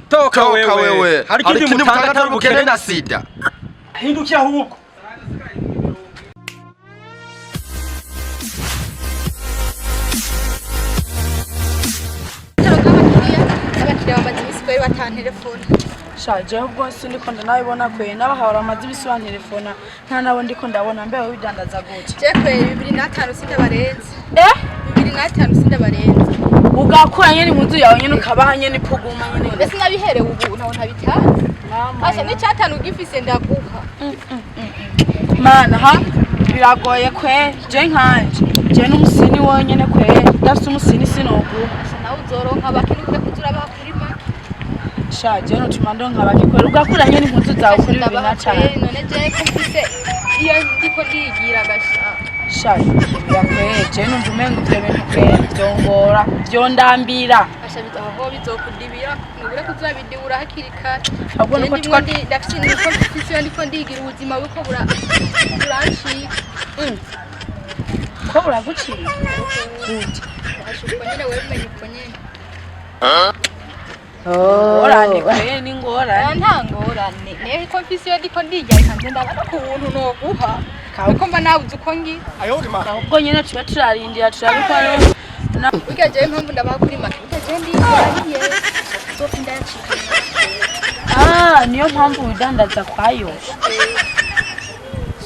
Toka Toka wewe. wewe. Hari ikindi mutanga atari ubukene na sida. Hindukira ahubwo. Abakiriya abakiriya bamaze iminsi kweri batantelefona. Sha jewe ubwo sindiko ndanabibona kwe n'abahora amaze ibisi bantelefona nta nabo ndiko ndabona mbeho bidandaza gute? Je kweri 2005 sindabarenze. Eh? 2005 sindabarenze. Ugakura nyene impuzu yawe nyene ukabaha nyene ipuguma nyene. Mbese nabiherewe ubu ntaho ntabitanze. Mama. Asha n'icatanu ugifise ndaguha. Mana ha biragoye kwe je nkanje je n'umusini wonyene kwe ndafise umusini sinoguha. Asha nawe uzoronka abakene ukure kuza urabaha kuri make. Sha je notuma ndonka abagikorera ugakura nyene impuzu zawe kuri bibiri Ndabaha na kweri cane. none je ko mfise iyo ndiko ndigira gasha. Sha birakwiye je numva umengo ivyo bintu kwe vyongora vyondambira. Asha bizaho bizokudibira nubure kuzabidiura hakiri kare. Ahubwo nuko Ndimwo ndafise niko mfise iyo ndiko ndigira ubuzima buko burancika. Ko buraguciye gute? Asha uko nyene wewe umenya uko nyene. Ngorane kwe ni ngorane. Oya, nta ngorane niyo ko mfise iyo ndiko ndigira reka nze ndabona ukuntu noguha kuko mba nabuze uko ngira. Ahubwo nyene tuba turarindira turabikora. Burya jewe impamvu ndabaha kuri make burya jewe ndiyariye nzopfa ndayacika. Ah, niyo mpamvu widandaza kwayo.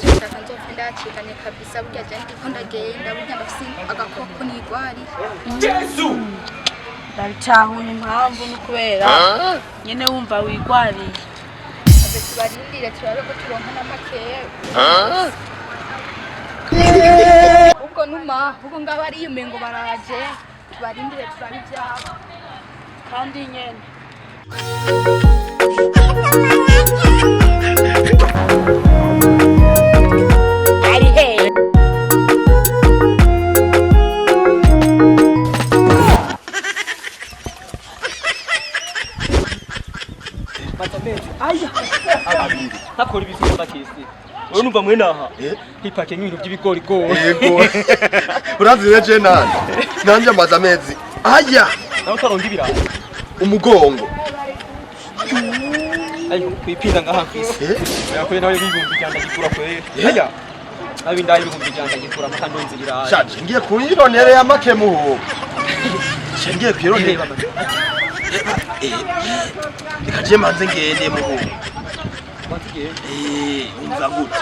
Shaka nzopfa ndayacikanye kabisa burya jewe ndiko ndagenda burya ndafise agakoko nigwariye. Ndabitahuye impamvu ni kubera nyene wumva wigwariye. Aze tubarindire turabe ko turonka n'amakeya. Ubwo numa ubwo ngabo ariyume ngo baraje tubarindire turabe ivyabo. Kandi nyene Maze amezi aya abiri ntakora ibisuko kisi. Wewe numva mwene aha. Eh? Hipake nk'ibintu by'ibigorigori. Yego. Urazi rero je nanje. Nanje amaze amezi. Aya Nawe utaronga ibirayi. umugongo. Ayo kwipinda ngaha mfise. Eh? Yakoye nawe 100,000 gikura kweri. Eh? Aya. Nawe indayi 100,000 gikura mukandonzi ibirayi. Sha ngiye kuyironera ya make muhu. Ngiye kuyironera. Reka je manze ngende muhu. Eh, umva gute?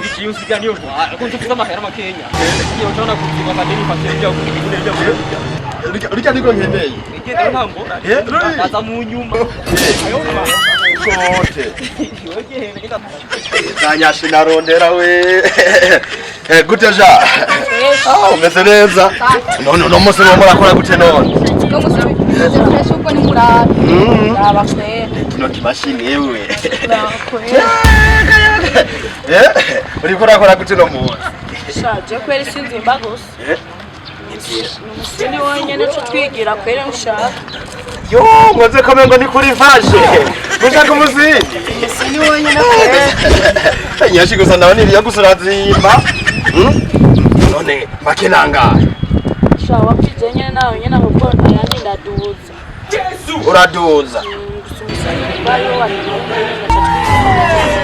Iki usiga niyo ntwara. Ko ntufuza amahera makenya. Iyo utona kuziba kadeni pakiye bya kugura bya kugura. Rika niko nkeneye. Igenda nta ngorane. Eh, ruri. Aza mu nyuma. Eh, kote. Wegenda genda. Zanyashe narondera we. Eh, gute ja? Ah, umeze neza. None uno munsi murimo murakora gute none? No musi bimeze fresh ubwo ni murabe. Mm. raba kwe Kino kimashini yewe. raba kwe. Eh, uriko urakora gute no munsi? Sha je kweri sinzimba gusa. Eh? Ni umusini wonyene co twigira kweri nshaka. Yo, nkoze ko mengo ni kuri fashe. Mushaka umusini? Umusini wonyene kweri. Nyashi gusa ndabona ibiyo gusa urazimba. Mm? None make nangahe? Sha wapfije nyene nawe nyene ahubwo ayandi ndaduza. Uraduza. Gusa umusini bayo wanyene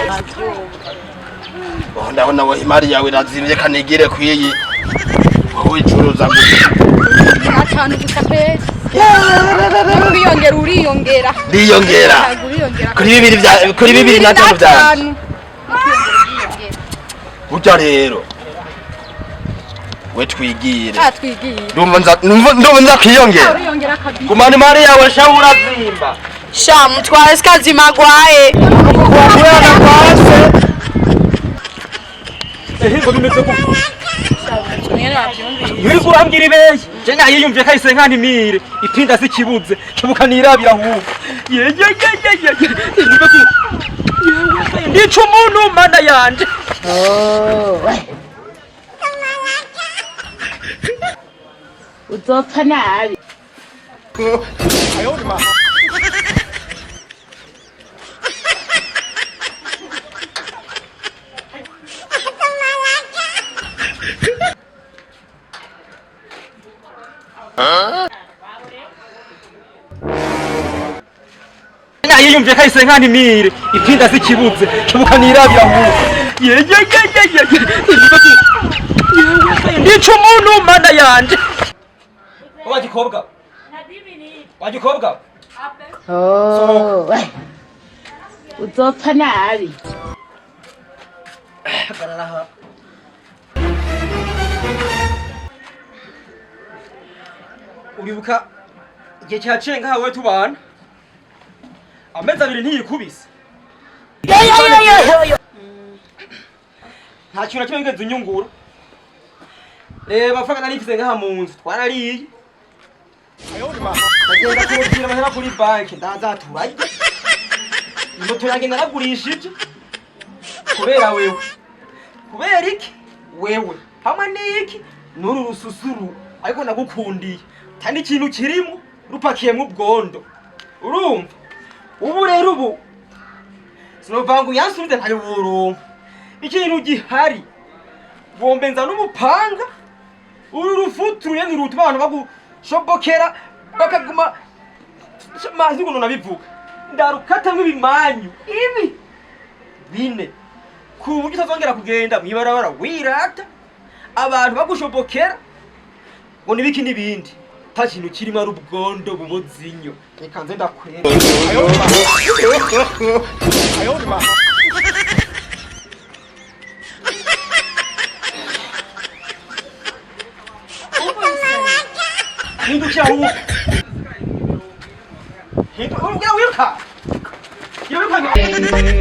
ngaca. Oh, ndabona we imari yawe irazimvye kanigire kwiyi. Wowe icuruza gute? Atanu gusa kweri. Uriyongera uriyongera. Ndiyongera. Ntabwo uriyongera. Kuri bibiri vya kuri 2005 vyanje. Atanu. Uriyongera. Burya rero. We twigire. Ah twigiye. Ndumva nza ndumva nza kwiyongera. Uriyongera kabisa. Gumana imari yawe sha urazimba. Sha mutware sikazima gwaye. Kubera kwase. Ehe ngo bimeze gute? Nyene wavyumvise. Uriko urambwira ibeye. Je nayiyumviye kahise nkantimire. Ipinda sikibuze. Kebuka nirabira ahubwo. Ye ye ye ye ye. Niba ku Yewe ndica umuntu mana yanje. Uzopfa nabi. Nayiyumviye kahise nkantimire ipinda zikibuze kebuka nirabira ahubwo. Yeyeyeyeye, ndica umuntu, mana yanje. Wa gikobwa, wa gikobwa. Oh, uzopfa nabi. Hagarara. Uribuka igihe cyaciye ngaha wowe tubana amezi 2 ntiyikubise, nta kintu na kimwe wigeze unyungura. Reba amafaranga nari mfise ngaha mu nzu twarariye, ndagenda kubwira amahera kuri banki, ndaza turarya. Imoto yanjye naragurishije kubera wewe. Kubera iki? Wewe hamwe n'iki n'uru rususuru, ariko nagukundiye kandi ikintu kirimo rupakiyemo ubwondo. Urumva ubu rero, ubu sinova ngo uyansubize, ntayo buronka. Ikintu gihari, bombenza n'umupanga uru rufuturu nyene rutuma abantu bagushobokera bakaguma mazi ukuntu nabivuga, ndarukatamwo ibimanyu ibi bine ku buryo utazongera kugenda mw'ibarabara wirata abantu bagushobokera ngo nibiki n'ibindi, ta kintu kirimo ari ubwondo bubozinyo. Reka nze ndakwera. Hindukira ahubwo, ubwira wiruka, wiruka. Ari mibi.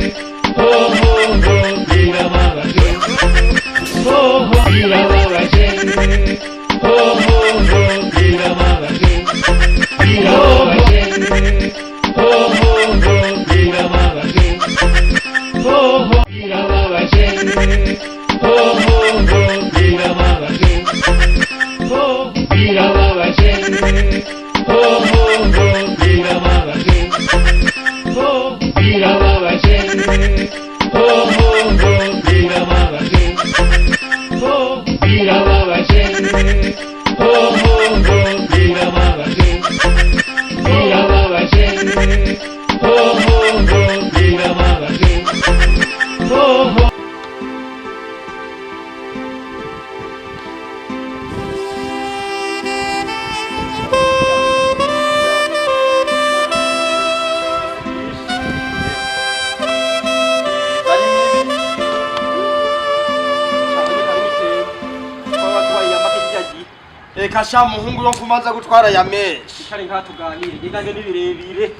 Reka sha muhungu, yo kumanza gutwara ya menshi. Kare nka tuganire, igange ni birebire.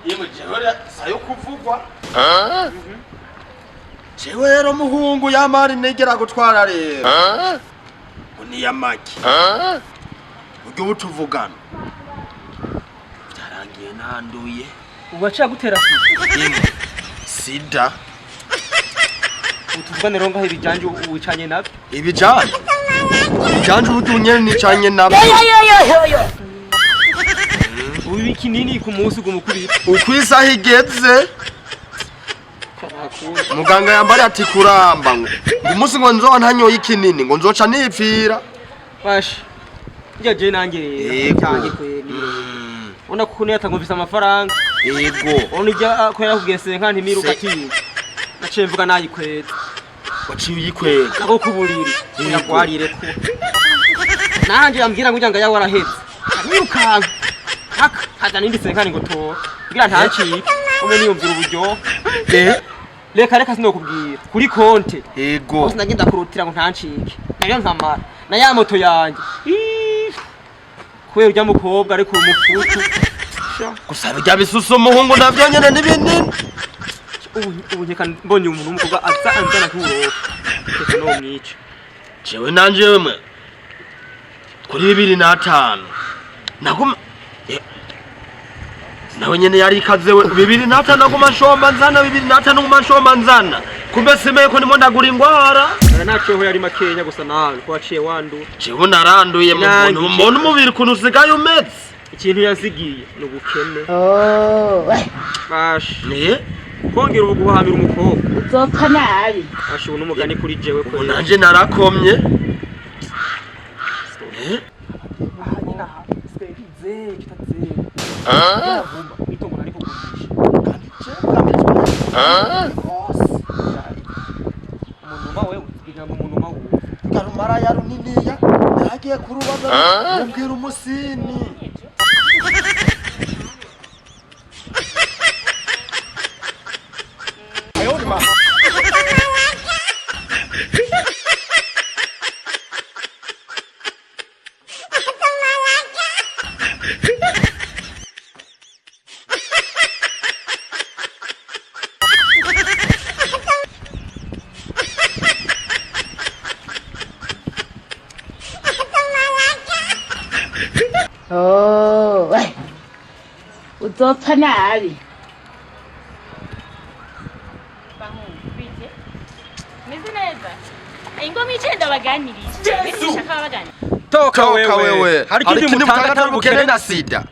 Yemwe, jewe sayo kuvugwa. Jewe rero muhungu, yamari negera gutwara rero ngo ni yamaki buryo ubu tuvugana byarangiye nanduye. Ubu aciye agutera sida? Yemwe, sida. Ubu tuvugane rero ngaho ibijanje wicanye nabyo? Ibijanje, ibijanje uburyo nyene nicanye nabyo. Ubu ikinini ku munsi uguma ukubita? Uko isaha igeze, muganga yambariye ati kuramba ngo umunsi ngo nzoba ntanyoye ikinini ngo nzoca nipfira. Basha njya je nanjye rero Yego. cyanjye kwe ni ubona ko niyo atangumvise amafaranga. Ubona ijya ko yarakubwiye senka ntimiruka atiwe, naciye mvuga nayikweza. Waciye uyikwega? Nako kuburiri. Yego. Yagwarire ko nanje yambwira ngo ujya yawe warahetse, nirukanka aka haza n'indi senkani ngo tora kugira ntancike ume niyumvira uburyohe. Reka reka, sinokubwira kuri konte. Hose nagenda kurutira ngo ntancike nayo nkamara na ya moto yanjye. Ih, kubera urya mukobwa ariko umufutu. Gusa bijya bisusa umuhungu navyo nyene ni binini. Ubu nkeka mbonye umuntu w'umukobwa aza anzana nk'uburofa, reka no mwica. Jewe nanje mwe kuri 2005 naguma nawe nyene yari ikaze we. 2005 naguma nshomba nzana, 2005 nguma nshomba nzana, kumbe simeye ko ndimo ndagura ingwara. Ara naciyeho yari makenya gusa, nawe ko waciye wandura. Jewe naranduye mu Nanjye. muntu mbona umubiri ukuntu usigaye umeze. Ikintu yansigiye ni ubukene. Oh, Basha ne kongera ubu guhamira umukobwa. Uzopfa nabi. Basha ubu n'umugani kuri jewe. Ubu Kwera nanje narakomye. Aha nyine, aha sigaye ndizeye kitazeye itongo nari kugurisha. Umunuma wewe, kugira ngo umunuma wewe. Garumara ya runiniya yagiye kurubaza mubwira umusini. Oh, uzopfa nabi. Meze neza. Ingoma icenda baganirije. Yesu. Toka Toka wewe. Hari ikindi mutanga atari ubukene na sida.